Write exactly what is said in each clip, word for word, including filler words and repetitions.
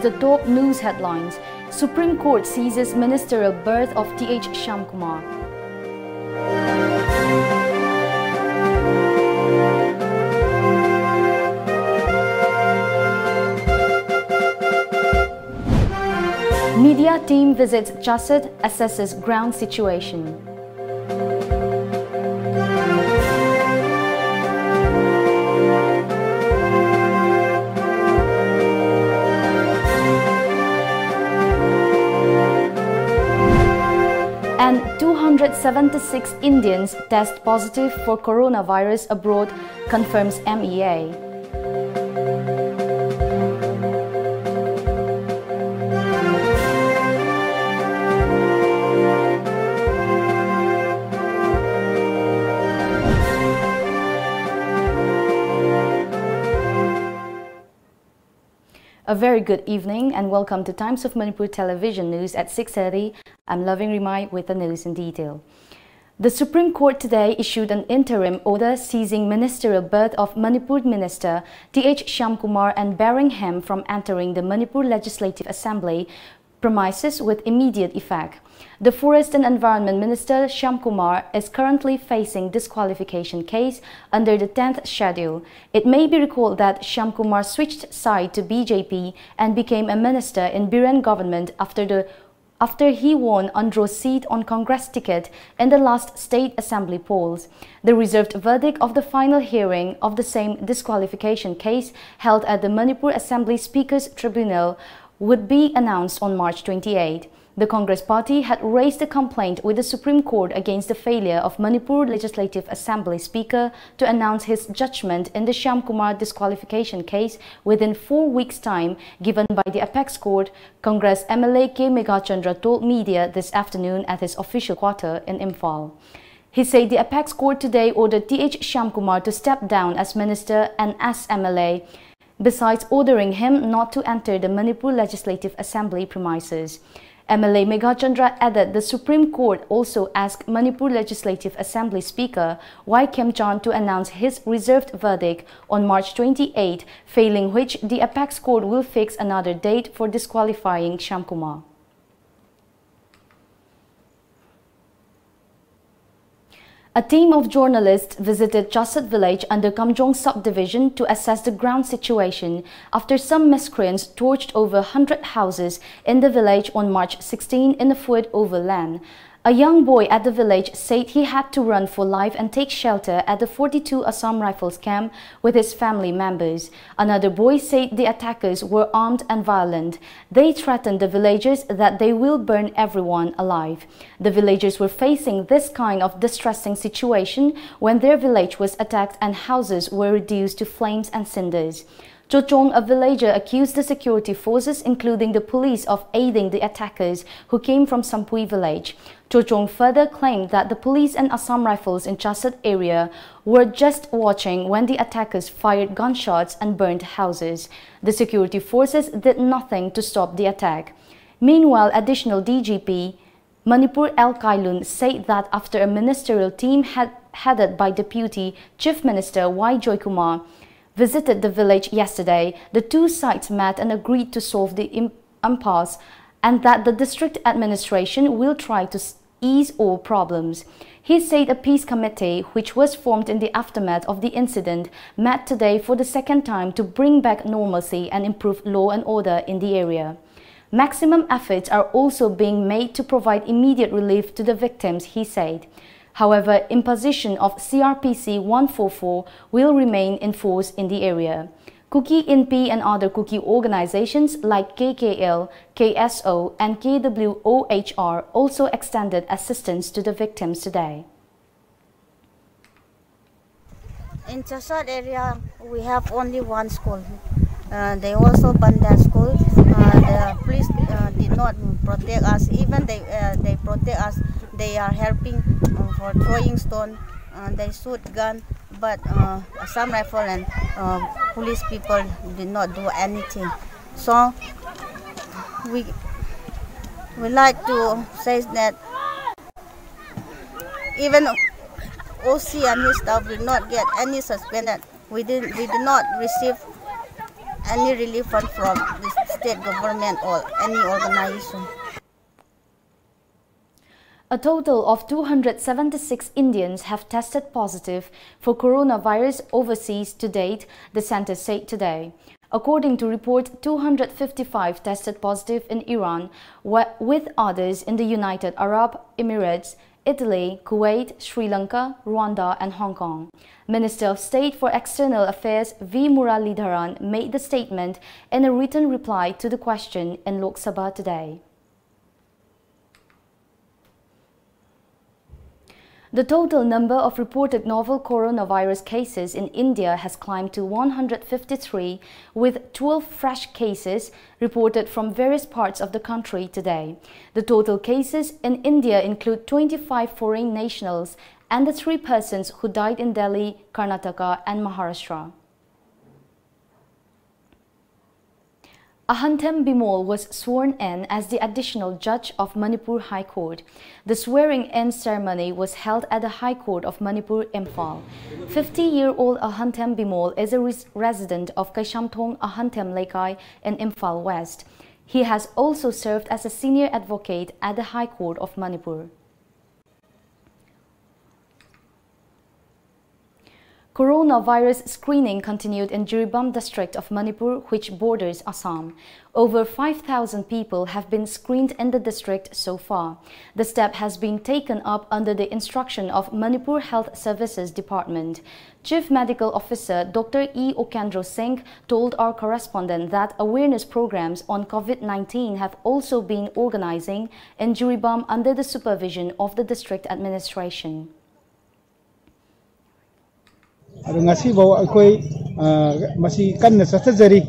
The top news headlines. Supreme Court seizes ministerial berth of T H Shyamkumar. Media team visits Chasad, assesses ground situation. And two hundred seventy-six Indians test positive for coronavirus abroad, confirms M E A. A very good evening and welcome to Times of Manipur Television News at six thirty. I'm Loving Rimai with the news in detail. The Supreme Court today issued an interim order seizing ministerial berth of Manipur Minister T H Shyamkumar and barring him from entering the Manipur Legislative Assembly premises with immediate effect. The Forest and Environment Minister Shyamkumar is currently facing disqualification case under the tenth Schedule. It may be recalled that Shyamkumar switched side to B J P and became a minister in Biren government after the after he won Andro seat on Congress ticket in the last state assembly polls. The reserved verdict of the final hearing of the same disqualification case held at the Manipur Assembly Speakers Tribunal would be announced on March twenty-eighth. The Congress party had raised a complaint with the Supreme Court against the failure of Manipur Legislative Assembly Speaker to announce his judgment in the Shyamkumar disqualification case within four weeks' time given by the apex court, Congress M L A K Meghachandra told media this afternoon at his official quarter in Imphal. He said the apex court today ordered T H Shyamkumar to step down as minister and as M L A, besides ordering him not to enter the Manipur Legislative Assembly premises. M L A Meghachandra added the Supreme Court also asked Manipur Legislative Assembly Speaker Y Khemchand to announce his reserved verdict on March twenty-eight, failing which the apex court will fix another date for disqualifying Shyamkumar. A team of journalists visited Chasad village under Kamjong subdivision to assess the ground situation after some miscreants torched over one hundred houses in the village on March sixteen in a foot over land. A young boy at the village said he had to run for life and take shelter at the forty-two Assam Rifles camp with his family members. Another boy said the attackers were armed and violent. They threatened the villagers that they will burn everyone alive. The villagers were facing this kind of distressing situation when their village was attacked and houses were reduced to flames and cinders. Chochong, a villager, accused the security forces, including the police, of aiding the attackers who came from Sampui village. Chochong further claimed that the police and Assam Rifles in Chasad area were just watching when the attackers fired gunshots and burned houses. The security forces did nothing to stop the attack. Meanwhile, Additional D G P Manipur L Kailun said that after a ministerial team had, headed by Deputy Chief Minister Y Joykumar visited the village yesterday, the two sides met and agreed to solve the im- impasse, and that the district administration will try to s- ease all problems. He said a peace committee, which was formed in the aftermath of the incident, met today for the second time to bring back normalcy and improve law and order in the area. Maximum efforts are also being made to provide immediate relief to the victims, he said. However, imposition of C R P C one four four will remain in force in the area. Kuki Inpi and other Kuki organizations like K K L, K S O, and K W O H R also extended assistance to the victims today. In Chasad area, we have only one school. Uh, they also burned that school. Uh, the police uh, did not protect us. Even they uh, they protect us. They are helping uh, for throwing stone. Uh, they shoot gun, but uh, Assam Rifle and uh, police people did not do anything. So we We like to say that even O C and his staff will not get any suspended. We did, we did not receive any relief fund from the state government or any organization. A total of two hundred seventy-six Indians have tested positive for coronavirus overseas to date, the center said today. According to report, two hundred fifty-five tested positive in Iran, wh- with others in the United Arab Emirates, Italy, Kuwait, Sri Lanka, Rwanda, and Hong Kong. Minister of State for External Affairs V Muralidharan made the statement in a written reply to the question in Lok Sabha today. The total number of reported novel coronavirus cases in India has climbed to one hundred fifty-three, with twelve fresh cases reported from various parts of the country today. The total cases in India include twenty-five foreign nationals and the three persons who died in Delhi, Karnataka, and Maharashtra. Ahanthem Bimol was sworn in as the additional judge of Manipur High Court. The swearing-in ceremony was held at the High Court of Manipur, Imphal. Fifty-year-old Ahanthem Bimol is a res- resident of Kaishamthong Ahanthem Leikai in Imphal West. He has also served as a senior advocate at the High Court of Manipur. Coronavirus screening continued in Jiribam district of Manipur, which borders Assam. Over five thousand people have been screened in the district so far. The step has been taken up under the instruction of Manipur Health Services Department. Chief Medical Officer Doctor E Okendro Singh told our correspondent that awareness programs on COVID nineteen have also been organizing in Jiribam under the supervision of the district administration. ꯑꯗꯣ ꯉꯁꯤꯐꯥꯎ ꯑꯩꯈꯣꯏ ꯃꯁꯤ ꯀꯟꯅ ꯆꯠꯊꯖꯔꯤ꯫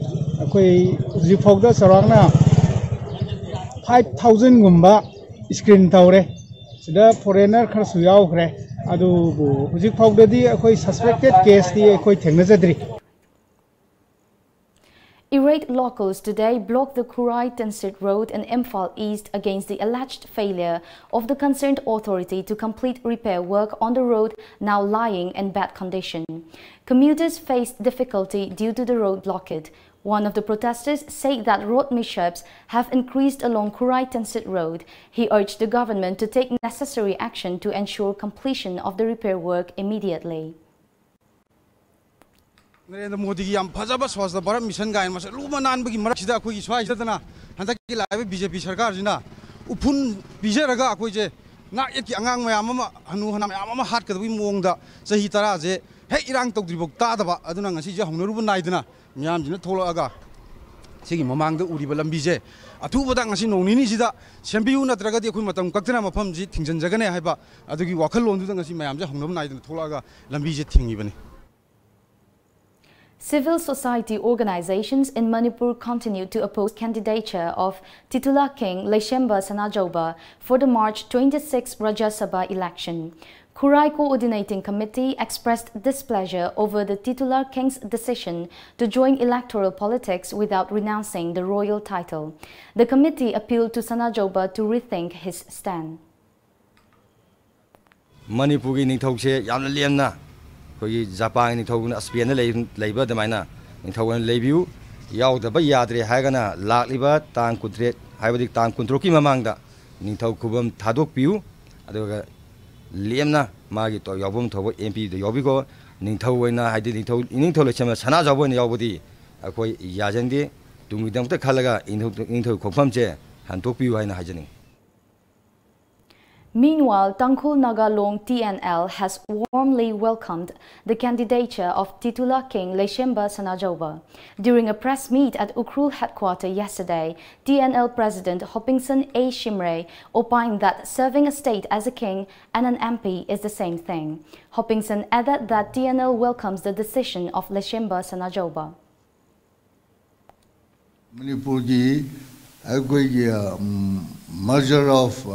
ꯑꯩꯈꯣꯏ ꯍꯧꯖꯤꯛꯐꯥꯎꯗ ꯆꯥꯎꯔꯥꯛꯅ five ꯊꯥꯎꯖꯟꯒꯨꯝꯕ screen ꯇꯧꯔꯦ꯫ ꯁꯤꯗ foreigner ꯈꯔꯁꯨ ꯌꯥꯎꯈ꯭ꯔꯦ꯫ ꯑꯗꯨꯕꯨ ꯍꯧꯖꯤꯛꯐꯥꯎꯗꯗꯤ ꯑꯩꯈꯣꯏ ꯁꯁꯄꯦꯛꯇꯦꯠ ꯀꯦꯁꯇꯤ ꯑꯩꯈꯣꯏ ꯊꯦꯡꯅꯖꯗ꯭ꯔꯤ꯫ Irate locals today blocked the Khurai Tenset Road in Imphal East against the alleged failure of the concerned authority to complete repair work on the road, now lying in bad condition. Commuters faced difficulty due to the road blockade. One of the protesters said that road mishaps have increased along Khurai Tenset Road. He urged the government to take necessary action to ensure completion of the repair work immediately. Narendra ꯃꯣꯗꯤꯒꯤ ꯌꯥꯝ ꯐꯖꯕ Swasthya Bharat mission ꯀꯥꯏꯅ ꯃꯁꯛ ꯂꯨꯕ ꯅꯥꯟꯕꯒꯤ ꯃꯔꯛꯁꯤꯗ ꯑꯩꯈꯣꯏꯒꯤ ꯁ꯭ꯋꯥꯏꯁꯤꯗꯅ ꯍꯟꯗꯛꯀꯤ ꯂꯥꯛꯏꯕ ꯕꯤ ꯖꯦ ꯄꯤ ꯁꯔꯀꯥꯔꯁꯤꯅ ꯎꯐꯨꯟ ꯄꯤꯖꯔꯒ ꯑꯩꯈꯣꯏꯁꯦ ꯅꯥꯛ ꯌꯦꯠꯀꯤ ꯑꯉꯥꯡ ꯃꯌꯥꯝ ꯑꯃ, ꯍꯅꯨ ꯍꯅꯥ ꯃꯌꯥꯝ ꯑꯃ ꯍꯥꯠꯀꯗꯕꯒꯤ ꯃꯑꯣꯡꯗ ꯆꯍꯤ ꯇꯔꯥꯁꯦ ꯍꯦꯛ ꯏꯔꯥꯡ ꯇꯧꯗ꯭ꯔꯤꯐꯥꯎ ꯇꯥꯗꯕ, ꯑꯗꯨꯅ ꯉꯁꯤꯁꯦ ꯍꯧꯅꯔꯨꯕ ꯅꯥꯏꯗꯅ ꯃꯤꯌꯥꯝꯁꯤꯅ ꯊꯣꯛꯂꯛꯑꯒ ꯁꯤꯒꯤ ꯃꯃꯥꯡꯗ ꯎꯔꯤꯕ ꯂꯝꯕꯤꯁꯦ ꯑꯊꯨꯕꯗ ꯉꯁꯤ ꯅꯣꯡ ꯅꯤꯅꯤꯁꯤꯗ ꯁꯦꯝꯕꯤꯌꯨ, ꯅꯠꯇ꯭ꯔꯒꯗꯤ ꯑꯩꯈꯣꯏ ꯃꯇꯝ ꯀꯛꯇꯅ ꯃꯐꯝꯁꯤ ꯊꯤꯡꯖꯤꯟꯖꯒꯅꯤ ꯍꯥꯏꯕ ꯑꯗꯨꯒꯤ ꯋꯥꯈꯜꯂꯣꯟꯗꯨꯗ ꯉꯁꯤ ꯃꯌꯥꯝꯁꯦ ꯍꯧꯅꯕ ꯅꯥꯏꯗꯅ ꯊꯣꯛꯂꯛꯑꯒ ꯂꯝꯕꯤꯁꯦ ꯊꯤꯡꯉꯤꯕꯅꯤ꯫ Civil society organizations in Manipur continue to oppose candidature of titular King Leishemba Sanajaoba for the March twenty-six Rajya Sabha election. Khurai Coordinating Committee expressed displeasure over the titular king's decision to join electoral politics without renouncing the royal title. The committee appealed to Sanajaoba to rethink his stand. ꯃꯅꯤꯄꯨꯔꯒꯤ ꯅꯤꯡꯊꯧꯁꯦ ꯌꯥꯝꯅ ꯂꯦꯝꯅ ꯑꯩꯈꯣꯏꯒꯤ ꯖꯄꯥꯟꯒꯤ ꯅꯤꯡꯊꯧꯅ spend ꯂꯩ-, ꯂꯩꯕ ꯑꯗꯨꯃꯥꯏꯅ ꯅꯤꯡꯊꯧ ꯑꯣꯏꯅ ꯂꯩꯕꯤꯌꯨ꯫ ꯌꯥꯎꯗꯕ ꯌꯥꯗ꯭ꯔꯦ ꯍꯥꯏꯔꯒꯅ ꯂꯥꯛꯂꯤꯕ ꯇꯥꯡ ꯀꯨꯟꯇꯔꯦꯠ, ꯍꯥꯏꯕꯗꯤ ꯇꯥꯡ ꯀꯨꯟꯇꯔꯨꯛꯀꯤ ꯃꯃꯥꯡꯗ ꯅꯤꯡꯊꯧ ꯈꯨꯕꯝ ꯊꯥꯗꯣꯛꯄꯤꯌꯨ꯫ ꯑꯗꯨꯒ ꯂꯦꯝꯅ ꯃꯥꯒꯤ ꯇꯧ-, ꯌꯥꯎꯐꯝ ꯊꯣꯛꯄ ꯑꯦꯝ ꯄꯤꯗ ꯌꯥꯎꯕꯤꯈꯣ꯫ ꯅꯤꯡꯊꯧ ꯑꯣꯏꯅ, ꯍꯥꯏꯗꯤ ꯅꯤꯡꯊꯧ, ꯏꯅꯤꯡꯊꯧ ꯂꯩꯁꯦꯝꯕ ꯁꯅꯥꯖꯥꯎꯕ ꯑꯣꯏꯅ ꯌꯥꯎꯕꯗꯤ ꯑꯩꯈꯣꯏ ꯌꯥꯖꯅꯤꯡꯗꯦ꯫ ꯇꯨꯡꯒꯤꯗꯃꯛꯇ ꯈꯜꯂꯒ ꯏꯅꯤꯡꯊꯧ, ꯏꯅꯤꯡꯊꯧ ꯈꯣꯡꯐꯝꯁꯦ ꯍꯟꯗꯣꯛꯄꯤꯌꯨ ꯍꯥꯏꯅ ꯍꯥꯏꯖꯅꯤꯡꯉꯤ꯫ Meanwhile, Tangkhul Naga Long T N L has warmly welcomed the candidature of titular King Leishemba Sanajaoba. During a press meet at Ukhrul headquarter yesterday, T N L President Hopingson A Shimray opined that serving a state as a king and an M P is the same thing. Hopingson added that T N L welcomes the decision of Leishemba Sanajaoba. ꯃꯅꯤꯄꯨꯔꯒꯤ ꯑꯩꯈꯣꯏꯒꯤ merger of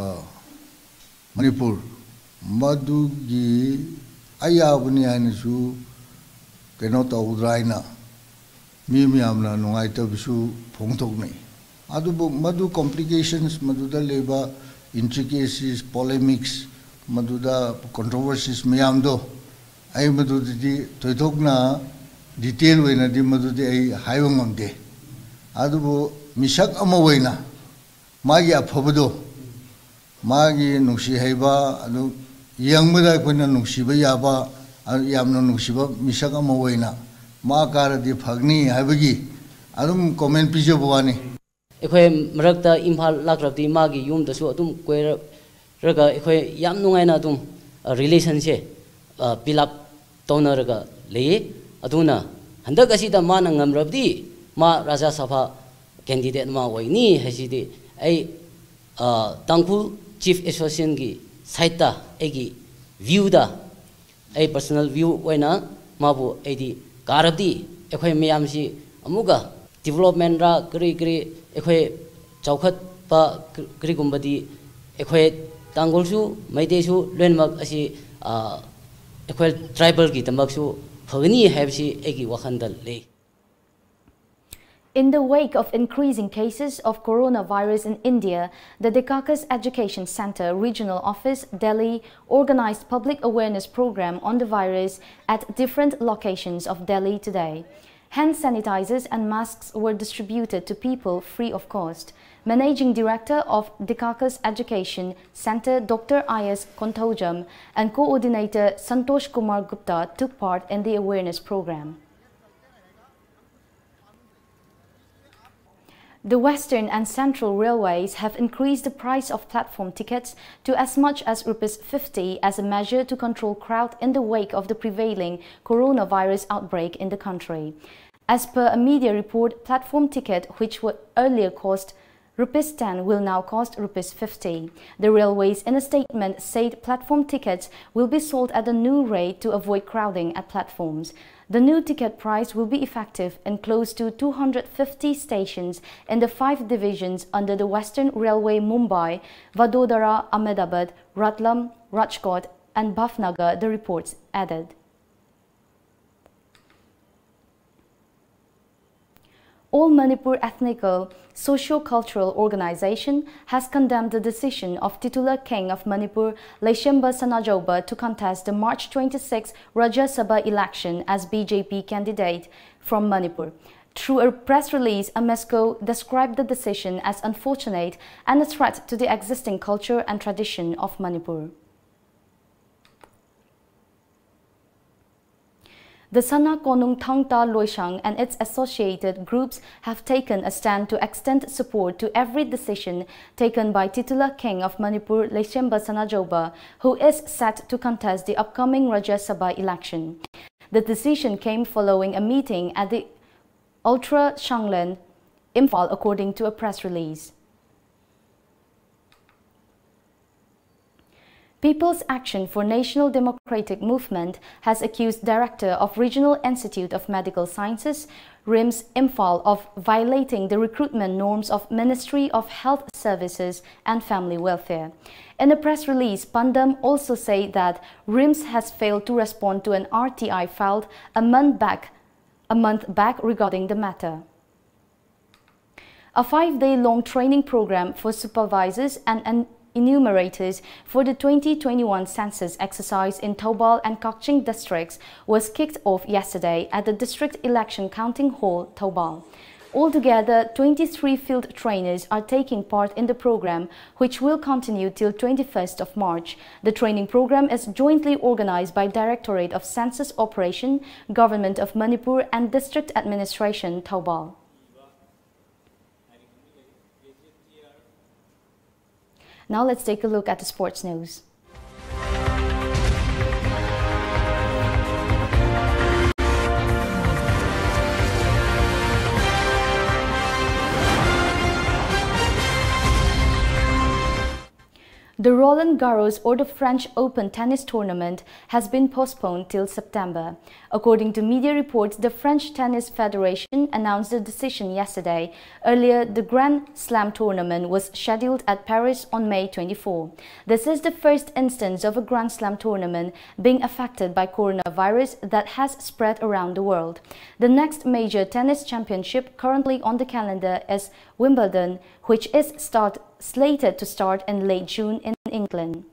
Manipur ꯃꯗꯨꯒꯤ ꯑꯌꯥꯕꯅꯤ ꯍꯥꯏꯅꯁꯨ ꯀꯩꯅꯣ ꯇꯧꯗ꯭ꯔꯥ ꯍꯥꯏꯅ ꯃꯤ ꯃꯌꯥꯝꯅ ꯅꯨꯡꯉꯥꯏꯇꯕꯁꯨ ꯐꯣꯡꯗꯣꯛꯅꯩ꯫ ꯑꯗꯨꯕꯨ ꯃꯗꯨ complications, ꯃꯗꯨꯗ ꯂꯩꯕ intricacies, polemics, ꯃꯗꯨꯗ controversies ꯃꯌꯥꯝꯗꯣ ꯑꯩ ꯃꯗꯨꯗꯗꯤ ꯊꯣꯏꯗꯣꯛꯅ detail ꯑꯣꯏꯅꯗꯤ ꯃꯗꯨꯗꯤ ꯑꯩ ꯍꯥꯏꯕ ꯉꯝꯗꯦ꯫ ꯑꯗꯨꯕꯨ ꯃꯤꯁꯛ ꯑꯃ ꯑꯣꯏꯅ ꯃꯥꯒꯤ ꯑꯐꯕꯗꯣ, ꯃꯥꯒꯤ ꯅꯨꯡꯁꯤ ꯍꯩꯕ, ꯑꯗꯨ ꯌꯦꯡꯕꯗ ꯑꯩꯈꯣꯏꯅ ꯅꯨꯡꯁꯤꯕ ꯌꯥꯕ, ꯑꯗꯨ ꯌꯥꯝꯅ ꯅꯨꯡꯁꯤꯕ ꯃꯤꯁꯛ ꯑꯃ ꯑꯣꯏꯅ ꯃꯥ ꯀꯥꯔꯗꯤ ꯐꯒꯅꯤ ꯍꯥꯏꯕꯒꯤ ꯑꯗꯨꯝ comment ꯄꯤꯖꯕ ꯋꯥꯅꯤ꯫ ꯑꯩꯈꯣꯏ ꯃꯔꯛꯇ ꯏꯝꯐꯥꯜ ꯂꯥꯛꯈ꯭ꯔꯕꯗꯤ ꯃꯥꯒꯤ ꯌꯨꯝꯗꯁꯨ ꯑꯗꯨꯝ ꯀꯣꯏꯔꯛ ꯔꯒ ꯑꯩꯈꯣꯏ ꯌꯥꯝ ꯅꯨꯡꯉꯥꯏꯅ ꯑꯗꯨꯝ, ꯑ, relationꯁꯦ, ꯑ, build up ꯇꯧꯅꯔꯒ ꯂꯩꯌꯦ꯫ ꯑꯗꯨꯅ ꯍꯟꯗꯛ ꯑꯁꯤꯗ ꯃꯥꯅ ꯉꯝꯔꯕꯗꯤ ꯃꯥ ꯔꯥꯖ꯭ꯌ ꯁꯚꯥ candidate ꯑꯃ ꯑꯣꯏꯅꯤ ꯍꯥꯏꯁꯤꯗꯤ ꯑꯩ, ꯑ, ꯇꯥꯡꯈꯨꯜ Chief Associationꯒꯤ sideꯇ ꯑꯩꯒꯤ viewꯗ ꯑꯩ personal view ꯑꯣꯏꯅ ꯃꯥꯕꯨ ꯑꯩꯗꯤ ꯀꯥꯔꯕꯗꯤ ꯑꯩꯈꯣꯏ ꯃꯌꯥꯝꯁꯤ ꯑꯃꯨꯛꯀ developmentꯔ ꯀꯔꯤ ꯀꯔꯤ ꯑꯩꯈꯣꯏ ꯆꯥꯎꯈꯠꯄ ꯀ-, ꯀꯔꯤꯒꯨꯝꯕꯗꯤ ꯑꯩꯈꯣꯏ ꯇꯥꯡꯈꯨꯜꯁꯨ ꯃꯩꯇꯩꯁꯨ ꯂꯣꯏꯅꯃꯛ ꯑꯁꯤ, ꯑ, ꯑꯩꯈꯣꯏ tribalꯒꯤꯗꯃꯛꯁꯨ ꯐꯒꯅꯤ ꯍꯥꯏꯕꯁꯤ ꯑꯩꯒꯤ ꯋꯥꯈꯜꯗ ꯂꯩ꯫ In the wake of increasing cases of coronavirus in India, the Dicacus Education Centre Regional Office, Delhi, organised public awareness programme on the virus at different locations of Delhi today. Hand sanitizers and masks were distributed to people free of cost. Managing Director of Dicacus Education Centre, Doctor I S Konthoujam, and Coordinator Santosh Kumar Gupta took part in the awareness programme. The Western and Central Railways have increased the price of platform tickets to as much as rupees fifty as a measure to control crowd in the wake of the prevailing coronavirus outbreak in the country. As per a media report, platform ticket, which were earlier cost rupees ten, will now cost rupees fifty. The railways, in a statement, said platform tickets will be sold at a new rate to avoid crowding at platforms. The new ticket price will be effective in close to two hundred fifty stations in the five divisions under the Western Railway: Mumbai, Vadodara, Ahmedabad, Ratlam, Rajkot and Bhavnagar, the reports added. All Manipur Ethnical Socio-Cultural Organization has condemned the decision of titular King of Manipur, Leishemba Sanajaoba, to contest the March twenty-sixth Rajya Sabha election as B J P candidate from Manipur. Through a press release, AMESCO described the decision as unfortunate and a threat to the existing culture and tradition of Manipur. The Sana Konung Thangta Loishang and its associated groups have taken a stand to extend support to every decision taken by titular King of Manipur, Leishemba Sanajaoba, who is set to contest the upcoming Rajya Sabha election. The decision came following a meeting at the Ultra Shanglen, Imphal, according to a press release. People's Action for National Democratic Movement has accused Director of Regional Institute of Medical Sciences, RIMS Imphal, of violating the recruitment norms of Ministry of Health Services and Family Welfare. In a press release, Pandam also said that RIMS has failed to respond to an R T I filed a month back, a month back regarding the matter. A five-day-long training program for supervisors and, and enumerators for the twenty twenty-one census exercise in Thoubal and Kakching districts was kicked off yesterday at the District Election Counting Hall, Thoubal. Altogether, twenty-three field trainers are taking part in the program, which will continue till twenty-first of March. The training program is jointly organized by Directorate of Census Operation, Government of Manipur and District Administration, Thoubal. Now let's take a look at the sports news. The Roland Garros or the French Open tennis tournament has been postponed till September. According to media reports, the French Tennis Federation announced the decision yesterday. Earlier, the Grand Slam tournament was scheduled at Paris on May twenty-four. This is the first instance of a Grand Slam tournament being affected by coronavirus that has spread around the world. The next major tennis championship currently on the calendar is Wimbledon, which is start, slated to start in late June in England.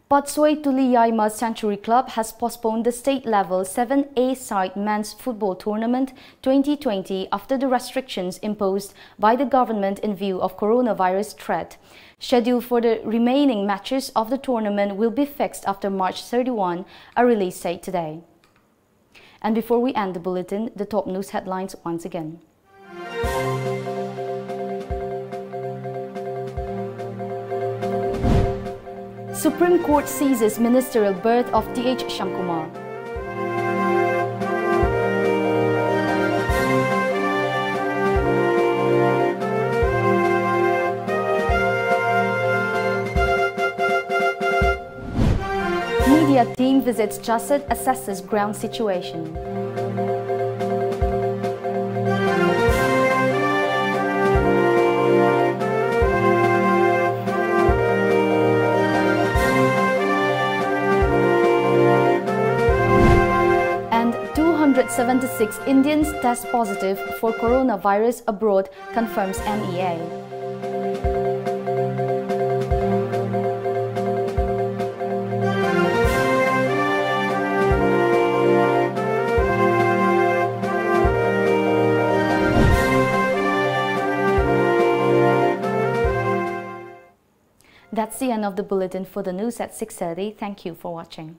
Patsoi Tuliyaima Sanctuary Club has postponed the state-level seven A side men's football tournament twenty twenty after the restrictions imposed by the government in view of coronavirus threat. Schedule for the remaining matches of the tournament will be fixed after March thirty-one, a release said today. And before we end the bulletin, the top news headlines once again. Supreme Court seizes ministerial berth of T H Shyamkumar. Media team visits Chassad, assesses ground situation. And two hundred seventy-six Indians test positive for coronavirus abroad, confirms M E A. That's the end of the bulletin for the news at six thirty. Thank you for watching.